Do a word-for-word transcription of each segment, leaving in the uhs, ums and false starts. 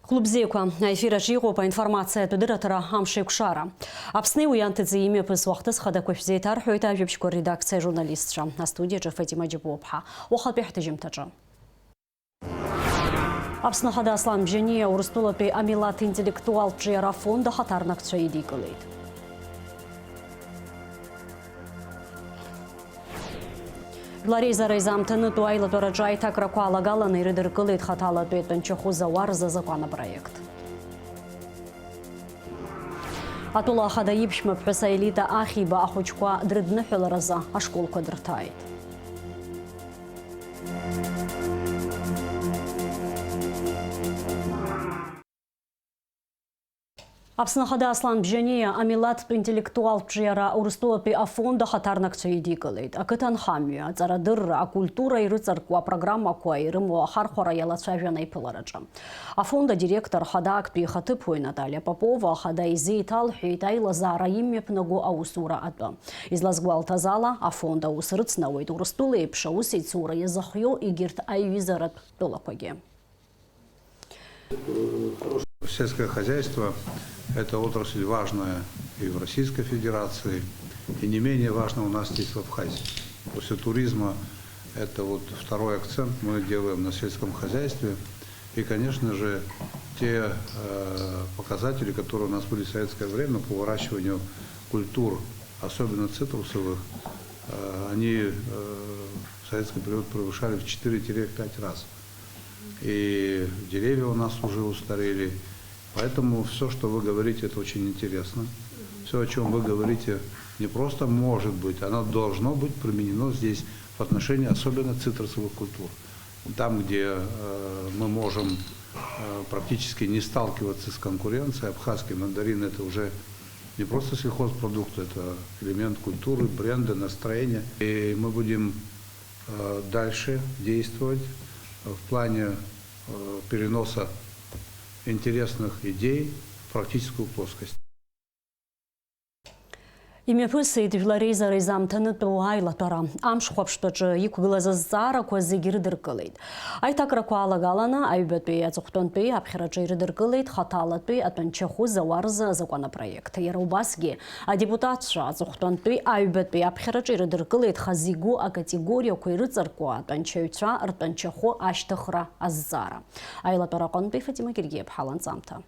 Хәлыбзиақәа, аефир аҿы иҟоуп аинформациатә адырраҭара Амшеикәшара. Аԥсни уи анҭыҵи имҩаԥысуа ахҭыс хадақәа шәзеиҭарҳәоит ажәабжьқәа редакциа ажурналистцәа. Астудиаҿы Фатима Џьапуаԥҳа. Уахатәи ҳҭыжьымҭаҿы. Аԥсны Ахада Аслан Бжьаниа Урыстәылатәи амилаҭ интеллектуалтә ҿиара афонд ахаҭарнакцәа идикылеит. Жәлар реизара изаамҭанытәу аилатәараҿы аиҭакрақәа алагаланы ирыдыркылеит хаҭалатәи атәанчахәы зауа рзы азакәан апроект. Атәыла ахада иԥшәма ԥҳәыс Аелита Ахиба ахәыҷқәа дрыдныҳәаларазы ашколқәа дырҭааит. Аԥсны Ахада Аслан Бжьаниа амилаҭтә интеллектуалтә ҿиара Урыстәылатәи афонд ахаҭарнакцәа идикылеит. Ақыҭанхамҩа, аҵарадырра, акультура ирыҵаркуа апрограммақәа ирымоу ахархәара иалацәажәан аиԥылараҿы. Афонд адиректор хада актәи ихаҭыԥуаҩ Наталиа Попова ахада изеиҭалҳәеит аилазаара имҩаԥнаго аусура атәы. Излазгәалҭаз ала, афонд аус рыцнауеит Урыстәыла еиԥш аусеицура иазыхиоу егьырҭ аиҩызаратә тәылақәагьы. Сельское хозяйство — это отрасль важная и в Российской Федерации, и не менее важно у нас здесь, в Абхазии. После туризма это вот второй акцент мы делаем на сельском хозяйстве. И, конечно же, те, э, показатели, которые у нас были в советское время по выращиванию культур, особенно цитрусовых, э, они, э, в советский период превышали в четыре-пять раз. И деревья у нас уже устарели. Поэтому всё, что вы говорите, это очень интересно. Всё, о чём вы говорите, не просто может быть, оно должно быть применено здесь в отношении особенно цитрусовых культур. Там, где, э, мы можем, э, практически не сталкиваться с конкуренцией, абхазский мандарин — это уже не просто сельхозпродукт, это элемент культуры, бренда, настроения. И мы будем, э, дальше действовать в плане, э, переноса интересных идей в практическую плоскость. Имҩаԥысит жәлар реизара изаамҭанытәу аилатәара. Амш хәаԥштәаҿы иқәгылаз азҵаарақәа зегьы рыдыркылеит. Аиҭакрақәа алагаланы, аҩбатәи аҵыхәтәантәи аԥхьараҿы ирыдыркылеит хаҭалатәи атәанчахәы зауа рзы азакәанопроект. Иара убасгьы, адепутатцәа аҵыхәтәантәи аҩбатәи аԥхьараҿы ирыдыркылеит хазы игәы акатегориақәа ирыҵаркуа атәанчаҩцәа ртәанчахәы ашьҭыхра азҵаара. Аилатәара аҟынтәи Фатима Гергиаԥҳа ланҵамҭа.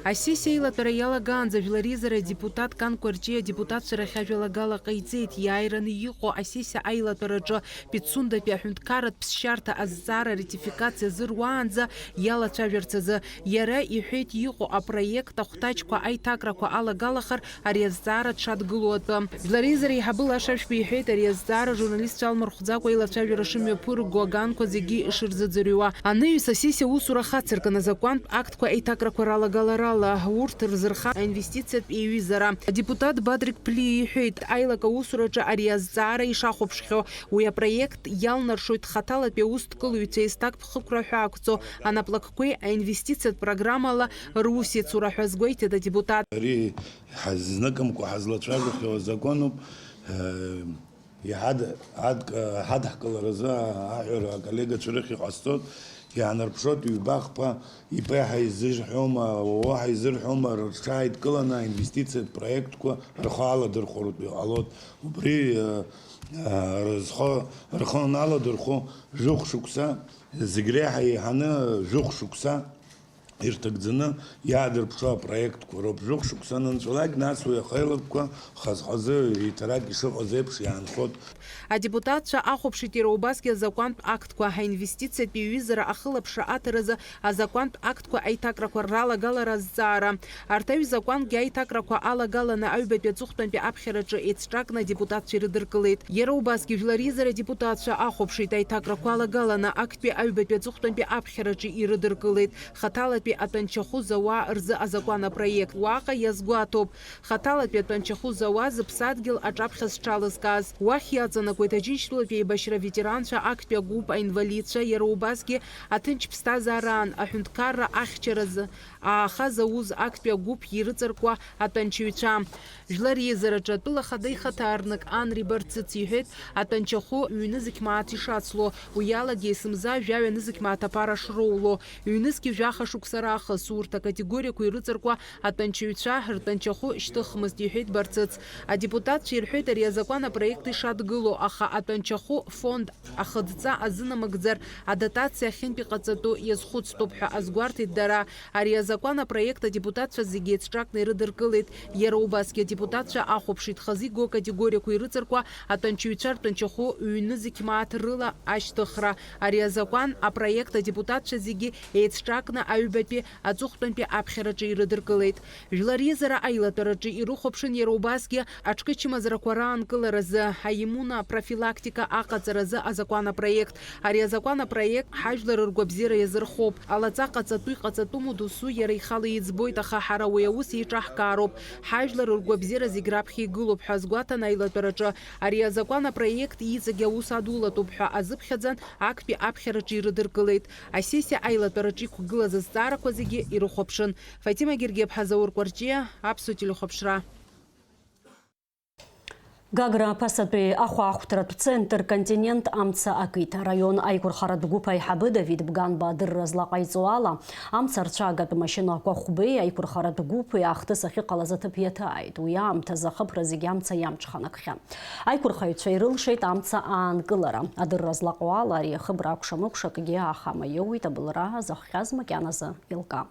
Асессиа аилатәара иалагаанӡа жәлар реизара адепутат Кан Кәарҷиа адепутатцәа рахь ажәалагала ҟаиҵеит. Иааираны иҟоу асессиа аилатәараҿы Пицундатәи аҳәынҭқарратә ԥсшьарҭа азҵаара ратификациа зыруаанӡа иалацәажәарц азы. Иара иҳәеит иҟоу апроект ахәҭаҷқәа аиҭакрақәа алагалахар ари азҵаара дшадгылоу атәы. Жәлар реизара аиҳабы Лаша Ашәба иҳәеит ари азҵаара журналистцәа алмырхәӡакәа аилацәажәара шымҩаԥырго, аганқәа зегьы ишырзыӡырҩуа. Анаҩс асессиа аусура хацыркын азакәантә актқәа аиҭакрақәа ралагаларала, урҭ рзырхап аинвестициатә еиҩызара. Адепутат Бадрик Ԥлиа иҳәеит, аилак аусураҿы ари азҵаара ишахәаԥшхьоу, уи апроект иалнаршоит хаҭалатәи аусҭкылаҩцәа еснагь ԥхықәра ҳәаақәҵо анаплакқәеи аинвестициатә программала русеицура ҳәа азгәеиҭеит адепутат. Ари ҳазныкымкәа ҳазлацәажәахьоу азакәаноуп. Э, иҳад-, ҳадк-, ҳадҳкыларазы аҳәара аколлегацәа рыхь иҟасҵоит, иаанарԥшуеит ҩба-хԥа, ИП ҳәа изырҳәома, ООО ҳәа изырҳәома, рыҽааидкыланы аинвестициатә проектқәа рхы аладырхәратә иҟалоит. Убри, э, э, рызхо-, рхы аналадырхәо жәохә шықәса, зегь реиҳа еиҳаны жәохә шықәса, ирҭагӡаны иаадырԥшуа апроектқәа роуп. Жәохә шықәса анынҵәалак, нас уи ахеилакқәа хаз-хазы еиҭарак ишыҟаз еиԥш иаанхоит. Адепутатцәа ахәаԥшит иара убасгьы азакәантә актқәа, аинвестициатә еиҩызара ахылаԥшра аҭаразы азакәантә актқәа аиҭакрақәа ралагалара азҵаара. Арҭ аҩ закәанкгьы аиҭакрақәа алагаланы аҩбатәи аҵыхәтәантәи аԥхьараҿы еицҿакны адепутатцәа ирыдыркылеит. Иара убасгьы Жәлар реизара адепутатцәа ахәаԥшит аиҭакрақәа алагаланы актәи аҩбатәи аҵыхәтәантәи аԥхьараҿы ирыдыркылеит. Хаҭалатәи Аҟәатәи атәанчахәы зауа рзы азакәан апроект. Уаҟа иазгәаҭоуп, хаҭалатәи атәанчахәы зауа зыԥсадгьыл аҿаԥхьа зҽалызкааз. Уахь иаҵанакуеит Аџьынџьтәылатәи еибашьра ветеранцәа, актәи агәыԥ аинвалидцәа, иара убасгьы аҭынч ԥсҭазаараан аҳәынҭқарра ахьчаразы ааха зауз актәи агәыԥ ирыҵаркуа атәанчаҩцәа. Жәлар реизараҿы атәыла ахада ихаҭарнак Анри Барцыц иҳәеит, атәанчахәы ҩ-нызқь мааҭ ишацло, уи алагьы есымза жәаҩа-нызқь мааҭ аԥара шроуло, ҩнызқьи жәаха шықәса раахыс урҭ акатегориақәа ирыҵаркуа атәанчаҩцәа ртәанчахәы шьҭыхмызт, иҳәеит Барцыц. Адепутатцәа ирҳәеит ари азакәан апроект ишадгыло, аха атәанчахәы фонд ахыдҵа азынамыгӡар, адотациа ахьынтә иҟаҵатәу иазхәыцтәуп ҳәа азгәарҭеит дара. Ари азакәан апроект адепутатцәа зегьы еицҿакны ирыдыркылеит. Иара убасгьы адепутатцәа ахәаԥшит хазы игоу акатегориақәа ирыҵаркуа атәанчаҩцәа ртәанчахәы ҩ-нызқь мааҭ рыла ашьҭыхра. Ари азакәан апроект адепутатцәа зегьы еицҿакны аҩбатәи аҵыхәтәантәи аԥхьараҿы ирыдыркылеит. Жәлар реизара аилатәараҿы ирыхәаԥшын иара убасгьы аҽкы чымазарақәа раанкыларазы, аиммунопрофилактика аҟаҵаразы азакәан апроект. Ари азакәан апроект ҳажәлар ргәабзиара иазырхоуп. Алаҵа ҟаҵатәу иҟаҵатәыму досу иара ихала иӡбоит, аха ҳара уи аус еиҿаҳкаароуп. Ҳажәлар ргәабзиара зегь раԥхьа игылоуп ҳәа азгәаҭан аилатәараҿы. Ари азакәан апроект иҵегь аус адулатәуп ҳәа азыԥхьаӡан актәи аԥхьараҿы ирыдыркылеит. Асессиа аилатәараҿы иқәгылаз азҵаарақәа зегьы ирыхәаԥшын. Фатима Гергеԥҳа, Заур Кәарҷиа, Аԥсуа телехәаԥшра. Гагра аԥасатәи ахәаахәҭратә центр Континент амца акит. Араион аиқәырхаратә гәыԥ аиҳабы Давид Бганба адырра злаҟаиҵо ала, амца арцәаагатә машьынақәа хәбеи аиқәырхаратә гәыԥи ахҭыс ахьыҟалаз аҭыԥ иаҭааит. Уи аамҭазы ахыбра зегьы амца иамҽханакхьан. Аиқәырхаҩцәа ирылшеит амца аанкылара. Адырра злаҟоу ала, ари ахыбра акәша-мыкәша акгьы аахама иоуеит, абылра зыхҟьаз макьаназы еилкаам.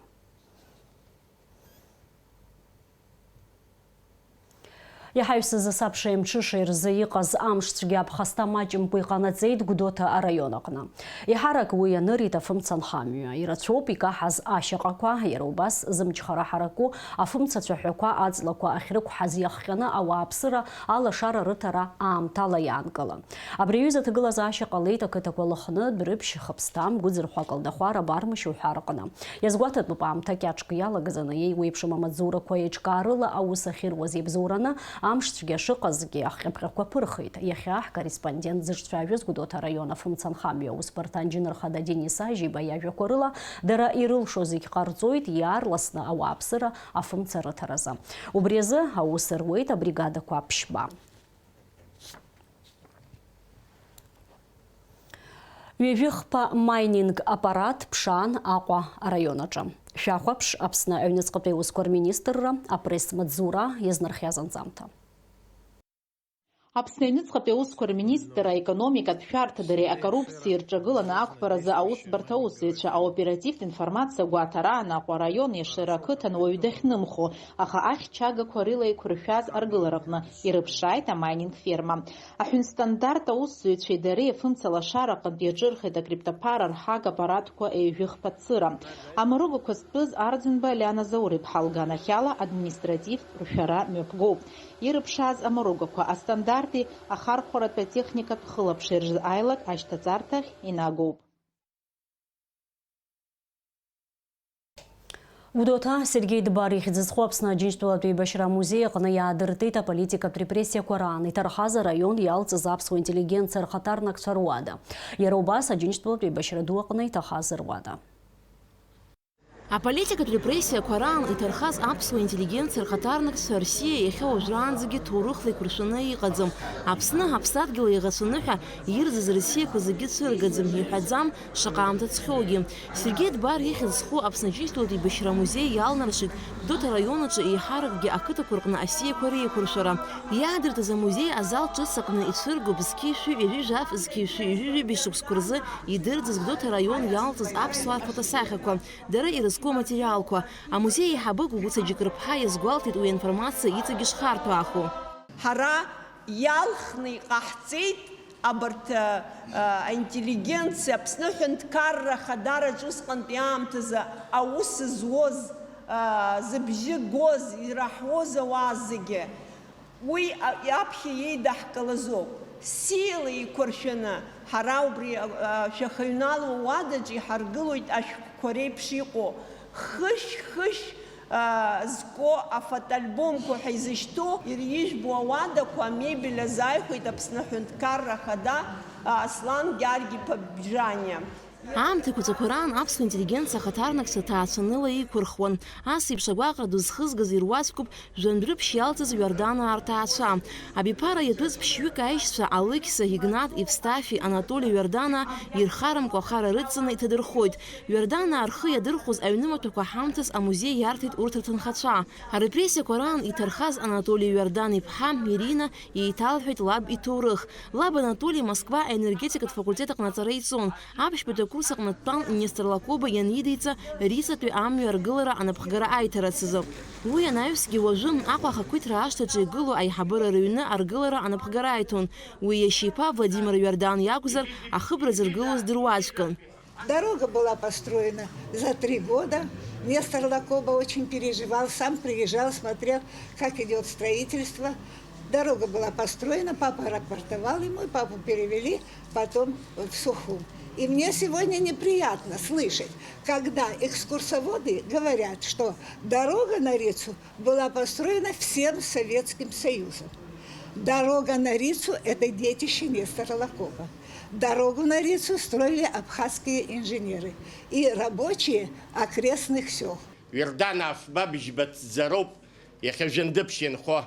Иаҳаҩсыз асабшеи амҽышеи рзы иҟаз амш цәгьа аԥхасҭа маҷымкәа иҟанаҵеит Гәдоуҭа араион аҟны. Еиҳарак уи анырит афымца анхамҩа. Ирацәоуп икаҳаз ашьаҟақәа, иара убас зымчхара ҳараку афымца цәаҳәақәа аҵлақәа ахьрықәҳаз иахҟьаны ауааԥсыра алашара рыҭара аамҭала иаанкылан. Абри аҩыза аҭагылазаашьа ҟалеит ақыҭақәа Лыхны, Дәрыԥшь, Хыԥсҭа, Гәыӡырхәа, Калдахәара, Бармышь уҳәа рҟны. Иазгәаҭатәуп, аамҭа кьаҿк иалагӡаны еиуеиԥшым амаҵзурақәа еиҿкаарыла аус ахьыруаз иабзоураны, амш цәгьа шыҟазгьы ахҟьаԥҟьақәа ԥырхит. Иахьа ҳкорреспондент зыҿцәажәоз Гәдоуҭа араион афымцанхамҩа аусбарҭа анџьныр хада Денис Ажьиба иажәақәа рыла, дара ирылшо зегь ҟарҵоит иаарласны ауааԥсыра афымца рыҭаразы. Убри азы аус руеит абригадақәа ԥшьба. Ҩажәихԥа майнинг аппарат ԥшаан Аҟәа араион аҿы. Шәахәаԥш, Аԥсны аҩныҵҟатәи аусқәа рминистрра апресс-маҵзура иазнархиаз анҵамҭа. Аԥсны аҩныҵҟатәи аусқәа рминистрра аекономикатә шәарҭадареи акоррупциеи рҿагыланы ақәԥаразы аусбарҭа аусзуҩцәа аоперативтә информациа гәаҭараан Аҟәа араион Ешыра ақыҭан уаҩ дахьнымхо, аха ахьчагақәа рыла еиқәыршәаз аргылараҟны ирыԥшааит амайнинг ферма. Аҳәынҭстандарт аусзуҩцәеи дареи афымца лашара аҟынтә иаҿырхит акриптоԥара рҳак аппаратқәа ҩажәихԥа цыра. Амаругақәа зтәыз Арӡынба Лиана Заур-иԥҳа лганахьала административтә ршәара мҩаԥгоуп. Ирыԥшааз амаругақәа астандарти ахархәаратә атехникатә хылаԥшреи рзы аилак ашьҭаҵарҭахь инагоуп. Гәдоуҭа Сергеи Дбар ихьӡ зху Аԥсны Аџьынџьтәылатә еибашьра амузеи аҟны иаадыртит аполитикатә репрессиақәа раан иҭархаз араион иалҵыз аԥсуа интеллигенциа рхаҭарнакцәа руада. Иара убас Аџьынџьтәылатә еибашьра ду аҟны иҭахаз руада. Аполитикатә репрессиақәа раан иҭархаз аԥсуа интеллигенциа рхаҭарнакцәа рсиа иахьа уажәраанӡагьы ҭоурыхла еиқәыршәаны иҟаӡам. Аԥсны, аԥсадгьыл еиӷацәаны ҳәа ирӡыз рсиақәа зегьы цәыргаӡам, иҳәаӡам, шаҟа аамҭа ҵхьоугьы. Сергеи Дбар ихьӡ зху Аԥсны Аџьынџьтәылатә еибашьра амузеи иалнаршеит Гәдоуҭа араион аҿы еиҳаракгьы ақыҭақәа рҟны асиақәа реиқәыршәара. Иаадыртыз амузеи азал ҿыц аҟны ицәыргоуп зқьи шәи ҩажәи жәаф, зқьи шәи ҩажәи ҩыбаҩ шықәсқәа рзы идырӡыз Гәдоуҭа араион иалҵыз аԥсуаа рфотосахьақәа, дара ирызку аматериалқәа. Амузеи аиҳабы Гәыгәыца Џьыкырԥҳа иазгәалҭеит уи аинформациа иҵегь ишхарҭәаахо. Ҳара иалхны иҟаҳҵеит абарҭ, а, а, аинтеллигенциа, Аԥсны аҳәынҭқарра ахадараҿ усҟантәи аамҭазы аус зуаз, а, зыбжьы гоз, ираҳуоз ауаа зегьы. Уи, а, аԥхьа иеидаҳкылаз ауп. Сиала еиқәыршәаны ҳара убри, а, а, шәахаҩналоу уадаҿ иҳаргылоит ашәҟәқәа реиԥш иҟоу Хышь-хышь, аа, зку афотоальбомқәа ҳәа изышьҭоу ирижәбо ауадақәа амебель азааихәеит Аԥсны Аҳәынҭқарра Ахада, аа, Аслан Гьаргь-иԥа Бжаниа. Аамҭа еиқәаҵәақәа раан аԥсуа интеллигенциа ахаҭарнакцәа ҭаацәаныла еиқәырхуан. Ас еиԥш агәаҟра ду зхызгаз ируаӡәкуп жәандәрыԥшь иалҵыз Ҩарданаа рҭаацәа. Абиԥара иатәыз ԥшьҩык аишьцәа Алықьса, Игнат, Евстафи, Анатоли Ҩарданаа ирхарамкәа ахара рыдҵаны иҭадырхоит. Ҩарданаа рхы иадырхәоз аҩнымаҭәақәа ҳамҭас амузеи иарҭеит урҭ рҭынхацәа. Арепрессиақәа раан иҭархаз Анатоли Ҩардан-иԥҳа Ирина еиҭалҳәеит лаб иҭоурых. Лаб Анатоли Москва аенергетикатә факультет аҟны аҵара иҵон. Аԥшьбатәи акурс аҟны дтәан Нестор Лакоба ианидиҵа Риҵатәи амҩа аргылара анапхгара аиҭарацазы. Уи анаҩсгьы уажәы Аҟәа ахақәиҭра ашҭаҿы игылоу аиҳабыра рыҩны аргылара анапхгара аиҭон. Уи иашьа иԥа Владимир Ҩардан иакәзар, ахыбра зыргылоз дыруаӡәкын. Дорога была построена за три года. Нестор Лакоба очень переживал, сам приезжал, смотрел, как идёт строительство. Дорога была построена, папа рапортовал ему, и папу перевели потом в Сухум. И мне сегодня неприятно слышать, когда экскурсоводы говорят, что дорога на Рицу была построена всем Советским Союзом. Дорога на Рицу — это детище Нестора Лакоба. Дорогу на Рицу строили абхазские инженеры и рабочие окрестных сёл. Ҩарданаа фба быжьба ҭӡароуп иахьа жәандыԥшь ианхо.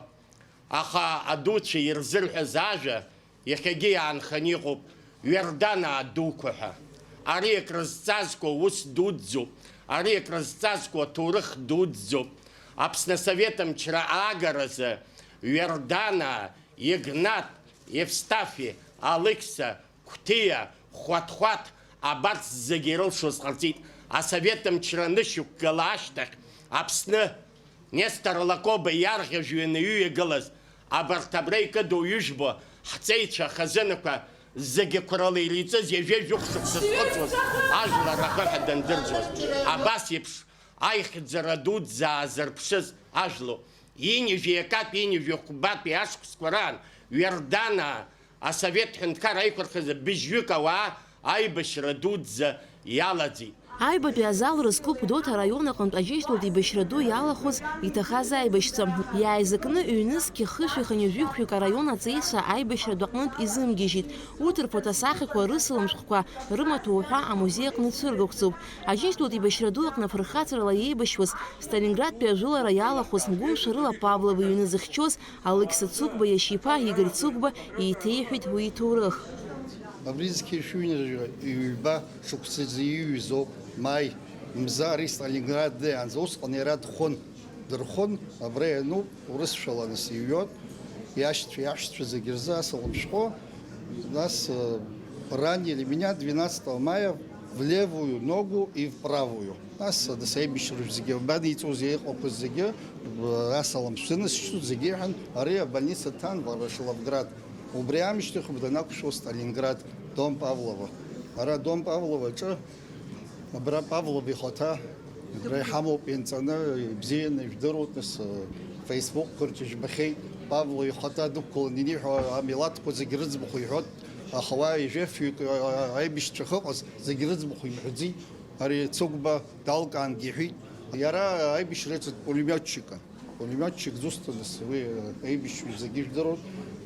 Аха адуцәа ирзырҳәаз ажәа иахьагьы иаанханы иҟоуп, Ҩарданаа дуқәа ҳәа. Ари акрызҵазкуа ус дуӡӡоуп, ари акрызҵазкуа ҭоурых дуӡӡоуп. Аԥсны асовет мчра аагаразы Ҩарданаа, Игнат, Евстафи, Алықьса, Қәҭиа, Хәаҭхәаҭ, абарҭ зегьы ирылшоз ҟарҵеит. Асовет мчра анышьақәгыла ашьҭахь, Аԥсны Нестор Лакоба иарӷьажәҩаны иҩагылаз абарҭ абра икыду ҩыжәбо ҳҵеицәа хазынақәа зегьы қәрала иреиҵыз ҩажәи жәохә шықәса зхыҵуаз ажәлар рахы ҳәа дандырӡуаз, абас еиԥш аихьӡара дуӡӡа аазырԥшыз ажәлоуп. Ҩынҩажәи акатә, ҩынҩажәи хәбатәи ашықәсқәа раан Ҩарданаа асовет ҳәынҭқар аиқәырхазы быжьҩык ауаа аибашьра дуӡӡа иалаӡит. Аҩбатәи азал рызку Гәдоуҭа араион аҟынтә Аџьынџьтәылатә еибашьра ду иалахәыз иҭахаз аибашьцәа. Иааизакны ҩнызқьи хышәи хынҩажәи хәҩык араион аҵеицәа аибашьратә аҟнытә изымгьежьит. Урҭ рфотосахьақәа, рысалам шәҟәқәа, рымаҭәа уҳәа амузеи аҟны цәыргақәҵоуп. Аџьынџьтәылатә еибашьра ду аҟны афырхацәарала иеибашьуаз Сталинградтәи ажәылара иалахәыз гәымшәарыла Павлова иҩны зыхьчоз Алықьса Цыгәба иашьа иԥа Игорь Цыгәба еиҭеиҳәеит уи иҭоурых. Абри зқьи шәи ҩынҩажәи ҩба шықәсазы иҩыз ауп, маи мза ари Сталинград деиаанӡа усҟан иара дхәын, дырхәын, абра иануп, урысшәала нас иҩуан, иашьцәа, иаҳәшьцәа зегьы рзы асалам шәҟәы, нас, э, ранили меня двенадцатого мая в левую ногу и в правую. Нас, э, нас аибашьра зегьы, абан иҵоузеи иҟақәаз зегьы, э, асалам шәзынасшьҭуп зегьы иҳәан, ари абольница дҭан Ворошиловград. Убри аамышьҭахь ауп данақәшәо Сталинград, Дон Павлова. Ара Дон Павлова аҿы, абра Павлова ихаҭа, абра иҳамоуп ианҵаны, ибзианы ижәдыруеит, нас, э, Facebook-қәа рҿы ижәбахьеит, Павлова ихаҭа дықәгылан ианиҳәо, амилаҭқәа зегьы рыӡбахә иҳәоит, аха уа ижәафҩык, а, а, аибашьцәа ахьыҟаз зегьы рыӡбахә имҳәаӡеит. Ари Цыгәба далкаангьы иҳәит. Иара аибашьраҿы дпулемиотчикын. Пулемиотчик дызусҭадаз уи, аибашьҩы зегьы ижәдыруан.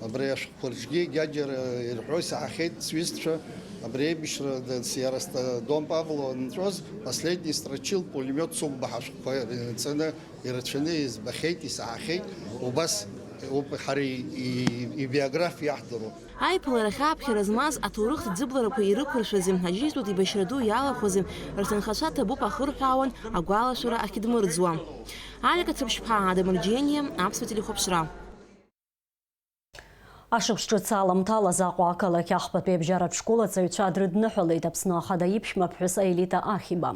Абри ашәҟәқәа рҿгьы егьаџьара ирҳәо исаҳахьеит сҩызцәа. Абри аибашьра д-, с-, иара ст-, Дон Павло анҵәоз, последний строчил пулемиот Цыгәба ҳашәҟәқәа ианҵаны ирацәаны избахьеит, исаҳахьеит. Убас ауп ҳара и-, и-, ибиографиа иаҳдыруа. Аиԥыларахь ааԥхьара змаз аҭоурыхтә ӡыбларақәа ирықәыршәази, Аџьынџьтәылатә еибашьра ду иалахәзи рҭынхацәа ҭабуп ахырҳәаауан агәалашәара ахьыдмырӡуа. Алика Цыԥшьԥҳа, Адам Рџьениа, Аԥсуа телехәаԥшра. Ашықәс ҿыц аламҭалаз Аҟәа ақалақь ахԥатәи абжьаратә школ аҵаҩцәа дрыдныҳәалеит Аԥсны Ахада иԥшәма ԥҳәыс Аелита Ахиба.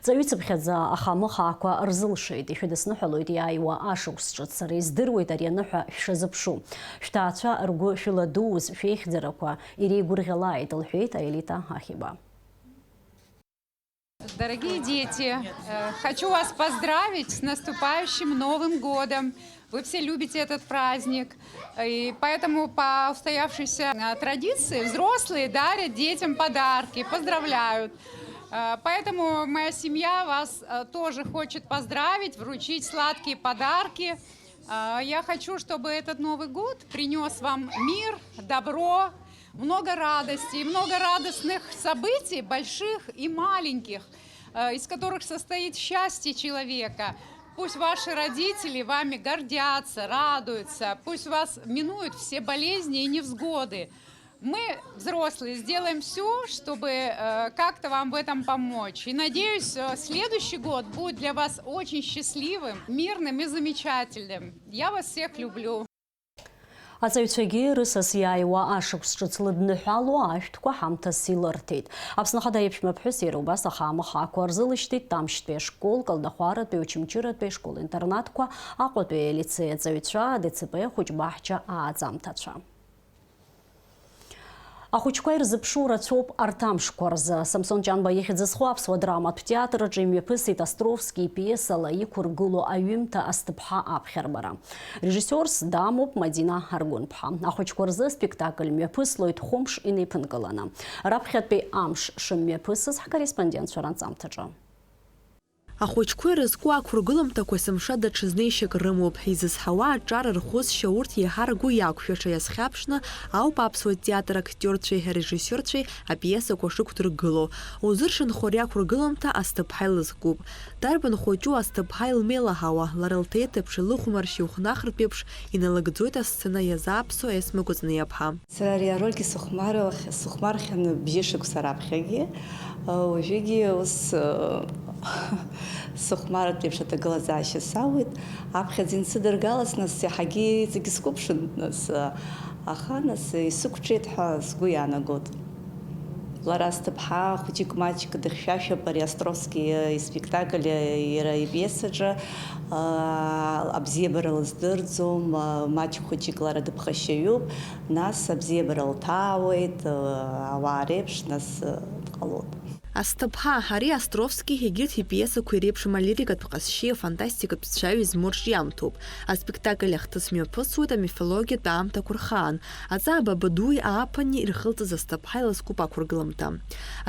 Ҵаҩыцыԥхьаӡа ахамы хаақәа рзылшеит, ишәыдысныҳәалоит иааиуа ашықәс ҿыц, сара издыруеит ари аныҳәа шәшазыԥшу. Шәҭаацәа ргәы шәыладууз, шәеихьӡарақәа иреигәырӷьалааит, лҳәеит Аелита Ахиба. Дорогие дети, э, хочу вас поздравить с наступающим Новым годом. Вы все любите этот праздник. И поэтому по устоявшейся, э, традиции взрослые дарят детям подарки, поздравляют. Э, Поэтому моя семья вас э, тоже хочет поздравить, вручить сладкие подарки. Э, Я хочу, чтобы этот Новый год принес вам мир, добро, много радости, много радостных событий, больших и маленьких, э, из которых состоит счастье человека. Пусть ваши родители вами гордятся, радуются, пусть вас минуют все болезни и невзгоды. Мы, взрослые, сделаем все, чтобы э, как-то вам в этом помочь. И надеюсь, э, следующий год будет для вас очень счастливым, мирным и замечательным. Я вас всех люблю. Аҵаҩцәагьы рысас иааиуа ашықәс ҿыц лыдныҳәало ашәҭқәа ҳамҭас илырҭеит. Аԥсны Ахада иеиԥшәма ԥҳәыс иара убас ахаамыхаақәа рзылышьҭит Тамшьтәи ашкол, Калдахәаратәи, Очамчыратәи ашкол-интернатқәа, Аҟәатәи алицеи аҵаҩцәа, АДЦП хәыҷ-баҳча ааӡамҭацәа. Ахәыҷқәа ирзыԥшу рацәоуп арҭ амшқәа рзы. Самсон Ҷанба ихьӡ зху аԥсуа драматә театр аҿы имҩаԥысит Островски ипиесала иқәыргылоу аҩымҭа Асҭыԥҳа аԥхьарбара. Режиссиорс дамоуп Мадина Аргәынԥҳа. Ахәыҷқәа рзы аспектакль мҩаԥыслоит хәымш инеиԥынкыланы. Раԥхьатәи амш шымҩаԥысыз ҳкорреспондентцәа ранҵамҭаҿы. Ахәыҷқәа ирызку ақәыргыламҭақәа есымша даҽа знеишьак рымоуп. Изызҳауа аҿар рхәы-зшьа урҭ иаҳа ргәы иақәшәаша иазхьаԥшны ауп аԥсуа театр актиорцәеи арежиссиорцәеи апиесақәа шықәдыргыло. Узыршанхо ари ақәыргыламҭа Асҭыԥҳа илызкуп. Дарбан хәыҷу Асҭыԥҳа илмеилаҳауа, лара лҭеиҭыԥши лыхәмаршьеи ухнахыртә еиԥш иналыгӡоит асцена иазааԥсо Есма Кәыҵниа иԥҳа. Сара ари арольгьы сыхәмарахь-, сыхәмархьан бжьышықәса раԥхьагьы. Уажәыгьы ус сыхәмаратә еиԥш аҭагылазаашьа сауеит. Аԥхьаӡа инсыдыргалаз, нас, иаҳагьы иҵегь сқәыԥшын, нас, аха, нас, исықәҿиеит ҳәа сгәы иаанагоит. Лара Асҭыԥҳа хәыҷык-маҷык дыхьшәашәап ари Островски испектакль иара ипиесаҿы. Абзиабара лыздырӡом, маҷк хәыҷык лара дыԥхашьаҩуп. Нас абзиабара лҭаауеит, ауаа реиԥш, нас, дҟалоит. Асҭыԥҳа, ари Островски егьырҭ ипиесақәа иреиԥшым алирикатә ҟазшьеи афантастикатә ҵәҩеи змоу рҿиамҭоуп. Аспектакль ахҭыс мҩаԥысуеит амифологиатә аамҭақәа рхаан. Аҵаа Бабадуи ааԥыни ирхылҵыз Асҭыԥҳа илызкуп ақәыргыламҭа.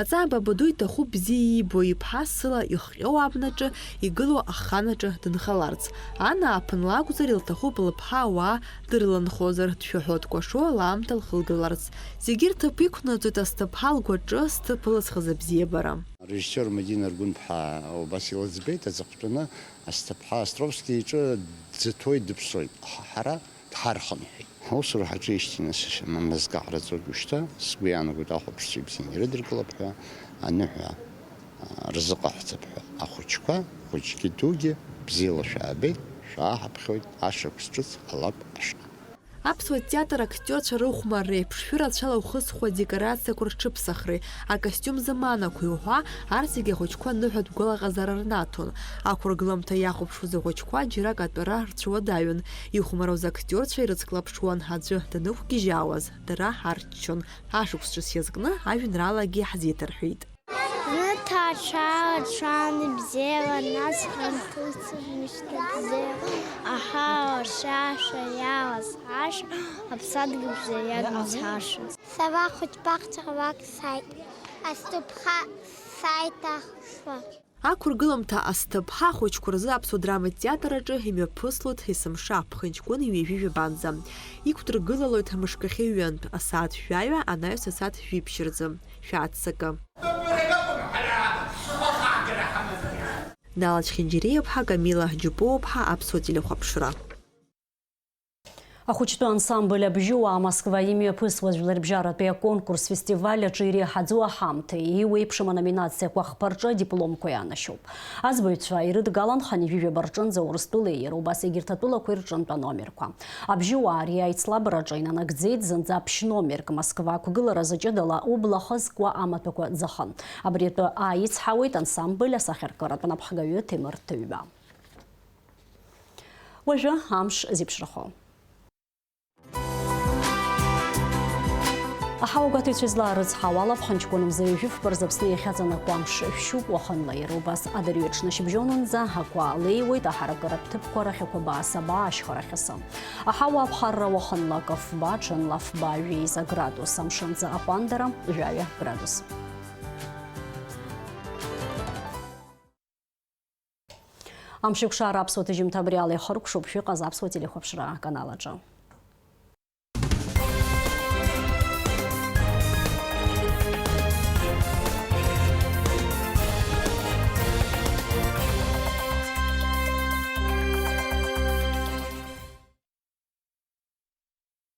Аҵаа Бабаду иҭахуп бзиа иибо иԥҳа сыла ихҟьоу абнаҿы игылоу аханаҿы дынхаларц. Ан ааԥынла акәзар, илҭахуп лыԥҳа ауаа дрыланхозар, дшәаҳәо дкәашо лаамҭа лхылгаларц. Зегьы рҭыԥ иқәнаҵоит Асҭыԥҳа лгәаҿы зҭыԥ ылызхыз абзиабара. Арежиссиор Мадина Аргәынԥҳа убас илыӡбеит, аҵыхәтәаны Асҭыԥҳа Островски иҿы дзыҭәои дыԥсои, ҳара дҳархынҳәит. Ҳусура ҳаҿижьҭеи нас мамызкаҳраӡоит уажәшьҭа, сгәы иаанагоит ахәаԥшцәа ибзианы ирыдыркылап ҳәа, аныҳәа рзыҟаҳҵап ҳәа. Ахәыҷқәа, хәыҷгьы дугьы, бзиала шәаабеит, шәааҳаԥхьоит, ашықәс ҿыц ҟалап ашҟа. Аԥсуа театр актиорцәа рыхәмарреи, ԥшшәы рацәала ухысхуа адекорациақәа рҽыԥсахреи, акостиум заманақәеи уҳәа, арҭ зегьы ахәыҷқәа ныҳәатә гәалаҟазаара рнаҭон. Ақәыргыламҭа иахәаԥшуаз ахәыҷқәа џьарак атәара рцәуадаҩын. Ихәмаруаз актиорцәа ирыцклаԥшуан, аӡәы данықәгьежьаауаз, дара арччон. Ашықәс ҿыц иазкны ажәеинраалагьы ҳзеиҭарҳәеит. Зны ҭаацәа аҽан ибзиала, нас ханҭыцырмышьҭа бзиа, аҳауа шаша иалаз ашә, аԥсадгьыл бзиа иагымцашаз. Сара хәыҷбаҟа ҽаалак сааит, Асҭыԥҳа сааит ахәшәы. Ақәыргыламҭа Асҭыԥҳа ахәыҷқәа рзы аԥсуа драматә театр аҿы имҩаԥыслоит есымша аԥхынҷкәын ҩажәи жәабанӡа. Иқәдыргылалоит мышкахьы ҩынтә, асааҭ жәаҩа анаҩс асааҭ жәиԥшь рзы. Шәааццакы. Нала Чхинџьириаԥҳа, Камила Џьупуаԥҳа, Аԥсуа телехәаԥшра. Ахәыҷтәы ансамбль Абжьыуаа Москва имҩаԥысуа жәларбжьаратәи аконкурс-фестиваль аҿы иреиҳаӡоу аҳамҭеи иуеиԥшым аноминациақәа хԥа рҿы адипломқәа ианашьоуп. Азбаҩцәа ирыдгалан хынҩажәижәаба рҿынӡа Урыстәылеи иара убас егьырҭ атәылақәеи рҿынтә аномерқәа. Абжьыуаа ари аицлабраҿы инанагӡеит зынӡа ԥшь-номерк, Москва ақәгыларазы ҷыдала убла хызкуа амаҭәақәа ӡахын. Абри атәы ааицҳауеит ансамбль асахьаркыратә напхгаҩы Ҭемыр Ҭыҩба. Уажәы амш зеиԥшрахо. Аҳауагәаҭаҩцәа излаарыцҳауа ала, ԥхынҷкәын мза ҩажәи фба рзы Аԥсны иахьаҵанакуа амш шәшьуп, уахынла иара убас адырҩаҽны шьыбжьонынӡа ақәа леиуеит, аҳаракыратә ҭыԥқәа рахьақәа баасаба ашьхарахь асы. Аҳауа аԥхарра уахынла акы фба, ҽынла фба жәеиза градус, амшынӡы аҟәандара жәаҩа градус. Амшеикәшара аԥсуа ҭыжьымҭа абри ала ихыркәшоуп, шәыҟаз аԥсуа телехәаԥшра аканал аҿы.